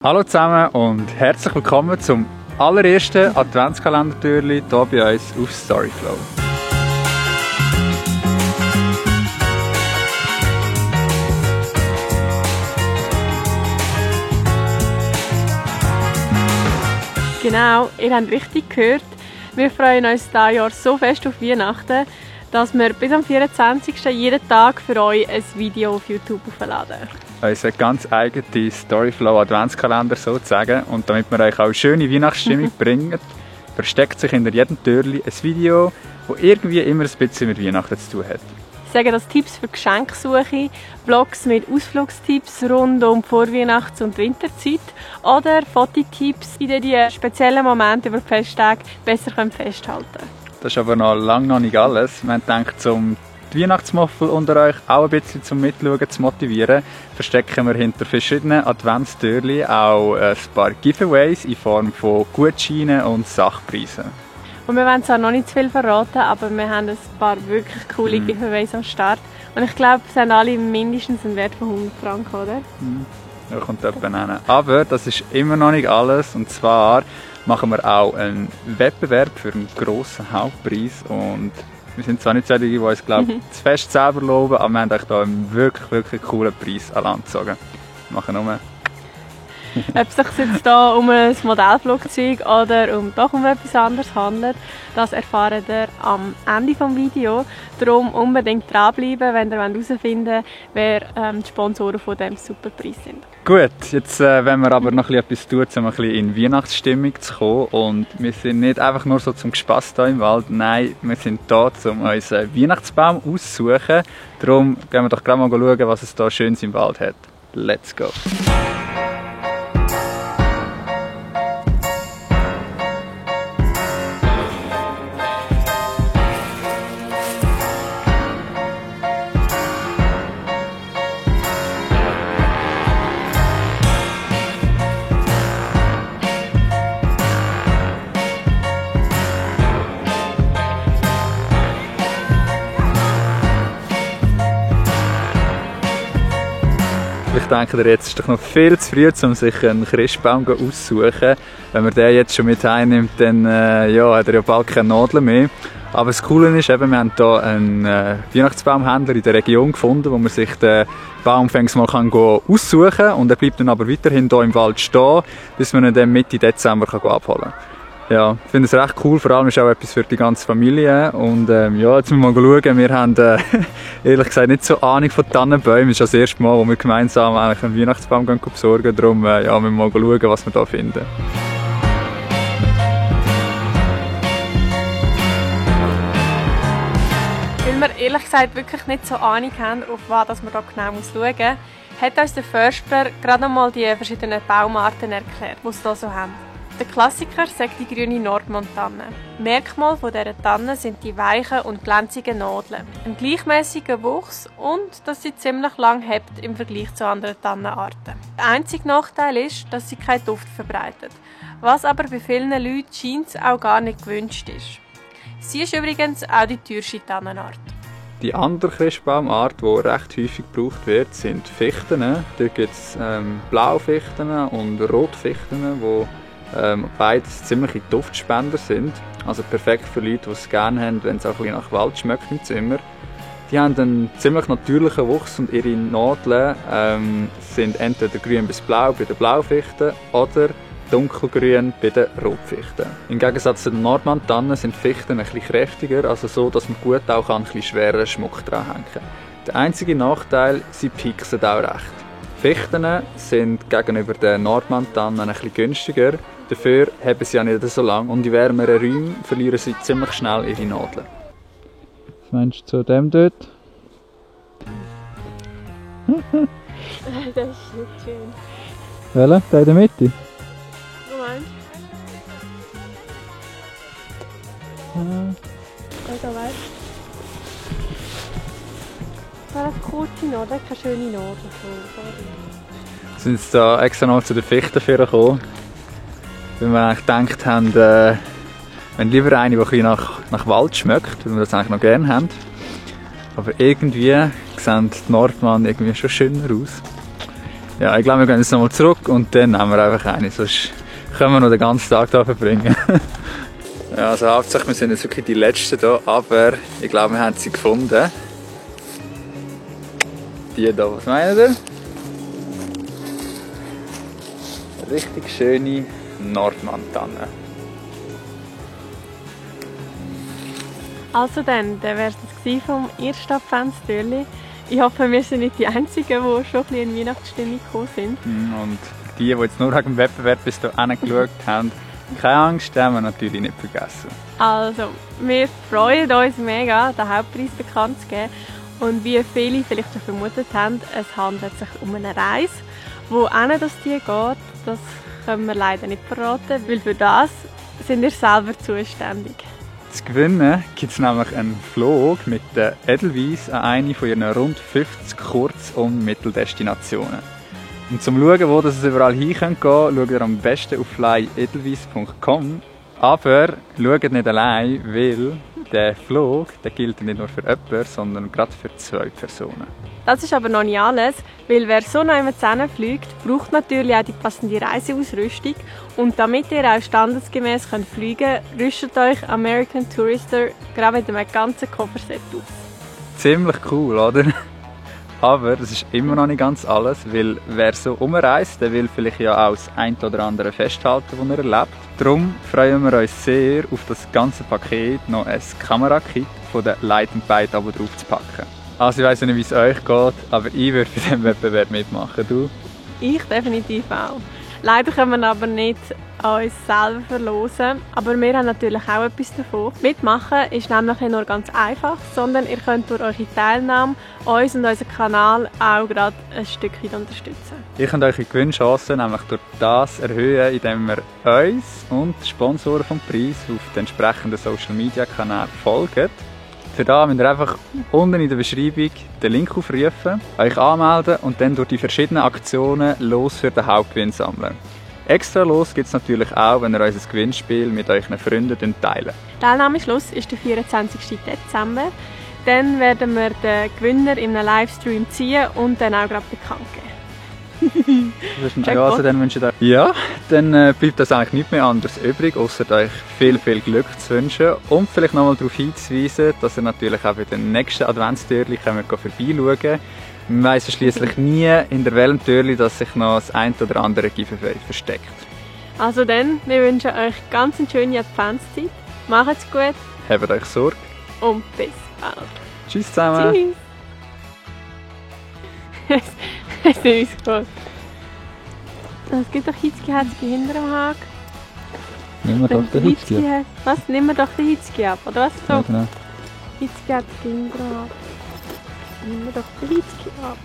Hallo zusammen und herzlich willkommen zum allerersten Adventskalender-Türchen hier bei uns auf Storyflow. Genau, ihr habt richtig gehört. Wir freuen uns dieses Jahr so fest auf Weihnachten, dass wir bis am 24. jeden Tag für euch ein Video auf YouTube aufladen. Unser ganz eigener Storyflow Adventskalender sozusagen. Und damit wir euch auch eine schöne Weihnachtsstimmung bringen, versteckt sich hinter jedem Türchen ein Video, das irgendwie immer ein bisschen mit Weihnachten zu tun hat. Sagen das Tipps für Geschenksuche, Vlogs mit Ausflugstipps rund um die Vorweihnachts- und Winterzeit oder Fototipps, in denen die speziellen Momente über die Festtage besser festhalten können. Das ist aber noch lange noch nicht alles. Wir haben gedacht, um die Weihnachtsmuffel unter euch auch ein bisschen zum Mitschauen zu motivieren, verstecken wir hinter verschiedenen Adventstürchen auch ein paar Giveaways in Form von Gutscheinen und Sachpreisen. Und wir wollen zwar noch nicht zu viel verraten, aber wir haben ein paar wirklich coole Giveaways am Start. Und ich glaube, sie haben alle mindestens einen Wert von 100 Franken, oder? Da kommt jemand hin. Aber das ist immer noch nicht alles. Und zwar machen wir auch einen Wettbewerb für einen grossen Hauptpreis. Und wir sind zwar nicht solche, die uns, glaube ich, zu fest selber loben, aber wir haben euch hier einen wirklich coolen Preis an Land gezogen. Wir machen nur Ob es sich jetzt hier um ein Modellflugzeug oder doch um etwas anderes handelt, das erfahrt ihr am Ende des Videos. Darum unbedingt dranbleiben, wenn ihr herausfinden wollt, wer die Sponsoren von diesem Superpreis sind. Gut, jetzt wollen wir aber noch etwas tun, um ein bisschen in Weihnachtsstimmung zu kommen. Und wir sind nicht einfach nur so zum Spass hier im Wald, nein, wir sind hier, um unseren Weihnachtsbaum auszusuchen. Darum gehen wir doch gerade mal schauen, was es hier Schönes im Wald hat. Let's go! Ich denke, jetzt ist doch noch viel zu früh, um sich einen Christbaum auszusuchen. Wenn man den jetzt schon mit heimnimmt, dann ja, hat er ja bald keine Nadeln mehr. Aber das Coole ist, eben, wir haben hier einen Weihnachtsbaumhändler in der Region gefunden, wo man sich den Baum mal aussuchen kann. Und er bleibt dann aber weiterhin hier im Wald stehen, bis man ihn dann Mitte Dezember abholen kann. Ja, ich finde es recht cool, vor allem ist es auch etwas für die ganze Familie. Und ja, jetzt müssen wir mal schauen, wir haben ehrlich gesagt nicht so Ahnung von Tannenbäumen. Es ist das erste Mal, wo wir gemeinsam eigentlich einen Weihnachtsbaum besorgen. Darum ja, müssen wir mal schauen, was wir hier finden. Weil wir ehrlich gesagt wirklich nicht so Ahnung haben, auf was wir hier genau schauen müssen, hat uns der Förster gerade einmal die verschiedenen Baumarten erklärt, die sie hier so haben. Der Klassiker sagt die grüne Nordmond-Tanne. Merkmal dieser Tanne sind die weichen und glänzigen Nadeln, ein gleichmäßiger Wuchs und dass sie ziemlich lang hebt im Vergleich zu anderen Tannenarten. Der einzige Nachteil ist, dass sie keinen Duft verbreitet, was aber bei vielen Leuten scheint auch gar nicht gewünscht ist. Sie ist übrigens auch die teuerste Tannenart. Die andere Christbaumart, die recht häufig gebraucht wird, sind Fichten. Dort gibt es Blaufichten und Rotfichten, die beides ziemliche Duftspender sind. Also perfekt für Leute, die es gerne haben, wenn es auch ein bisschen nach Wald schmeckt im Zimmer. Die haben einen ziemlich natürlichen Wuchs und ihre Nadeln sind entweder grün bis blau bei den Blaufichten oder dunkelgrün bei den Rotfichten. Im Gegensatz zu den Nordmond-Tannen sind Fichten ein bisschen kräftiger, also so, dass man gut auch ein bisschen schweren Schmuck dranhängen kann. Der einzige Nachteil, sie pieksen auch recht. Fichten sind gegenüber den Nordmond-Tannen ein bisschen günstiger, dafür haben sie ja nicht so lange und in wärmeren Räumen verlieren sie ziemlich schnell ihre Nadeln. Was meinst du zu dem dort? Das ist nicht schön. Welcher? Der in der Mitte? Du meinst? Da weißt du. Das ist eine kurze Nadel, keine schöne Nadel. Wir sind jetzt da extra noch zu den Fichten gekommen, weil wir eigentlich gedacht haben, wir haben lieber eine, die ein bisschen nach Wald schmeckt, weil wir das eigentlich noch gerne haben. Aber irgendwie sehen die Nordmann irgendwie schon schöner aus. Ja, ich glaube, wir gehen jetzt nochmal zurück und dann nehmen wir einfach eine, sonst können wir noch den ganzen Tag hier verbringen. Ja, also hauptsächlich, wir sind jetzt wirklich die Letzten hier, aber ich glaube, wir haben sie gefunden. Die hier, was meint ihr? Richtig schöne Nordmantanne. Also dann wäre es vom ersten Adventstürli. Ich hoffe, wir sind nicht die Einzigen, die schon ein bisschen in Weihnachtsstimmung gekommen sind. Und die jetzt nur wegen dem Wettbewerb bis hierhin geschaut haben, keine Angst, den haben wir natürlich nicht vergessen. Also, wir freuen uns mega, den Hauptpreis bekannt zu geben. Und wie viele vielleicht schon vermutet haben, es handelt sich um eine Reise. Wohin das die geht, das können wir leider nicht verraten, weil für das sind wir selber zuständig. Zu gewinnen gibt es nämlich einen Flug mit der Edelweiss an eine von ihren rund 50 Kurz- und Mitteldestinationen. Und zum Schauen, wo das überall hin gehen kann, schaut ihr am besten auf flyedelweiss.com. Aber schaut nicht allein, weil der Flug der gilt nicht nur für jemanden, sondern gerade für 2 Personen. Das ist aber noch nicht alles, weil wer so noch einmal zusammenfliegt, braucht natürlich auch die passende Reiseausrüstung. Und damit ihr auch standesgemäß fliegen könnt, rüstet euch American Tourister gerade mit einem ganzen Kofferset aus. Ziemlich cool, oder? Aber das ist immer noch nicht ganz alles, weil wer so umreist, der will vielleicht ja auch das ein oder andere festhalten, das er erlebt. Darum freuen wir uns sehr, auf das ganze Paket noch ein Kamerakit von der Light & Bite aber drauf zu packen. Also ich weiss nicht, wie es euch geht, aber ich würde bei diesem Wettbewerb mitmachen. Du? Ich definitiv auch. Leider können wir aber nicht uns selber verlosen, aber wir haben natürlich auch etwas davon. Mitmachen ist nämlich nicht nur ganz einfach, sondern ihr könnt durch eure Teilnahme uns und unseren Kanal auch gerade ein Stückchen unterstützen. Ihr könnt eure Gewinnchancen nämlich durch das erhöhen, indem ihr uns und die Sponsoren vom Preis auf den entsprechenden Social Media Kanälen folgt. Für das müsst ihr einfach unten in der Beschreibung den Link aufrufen, euch anmelden und dann durch die verschiedenen Aktionen los für den Hauptgewinn sammeln. Extra los gibt es natürlich auch, wenn ihr unser Gewinnspiel mit euren Freunden teilt. Teilnahmeschluss ist der 24. Dezember. Dann werden wir den Gewinner in einem Livestream ziehen und dann auch gerade bekannt geben. Ja, dann bleibt das eigentlich nicht mehr anders übrig, außer euch viel Glück zu wünschen und vielleicht nochmal darauf hinzuweisen, dass ihr natürlich auch bei den nächsten Adventstürchen vorbeischauen. Man weiss schliesslich nie, hinter welchem Türchen dass sich noch das ein oder andere Giveaway versteckt. Also dann, wir wünschen euch ganz eine schöne Adventszeit. Macht's gut. Habt euch Sorge. Und bis bald. Tschüss zusammen. Tschüss. Es ist uns gut. Es gibt doch Hitzki-Hetzki hinter dem Haag. Nimm mir doch den Hitzki. Was? Nimm mir doch den Hitzki ab, oder was? So. Ja, genau. Hitzki-Hetzki hinter dem Haag. Nimm mir doch den Hitzki ab.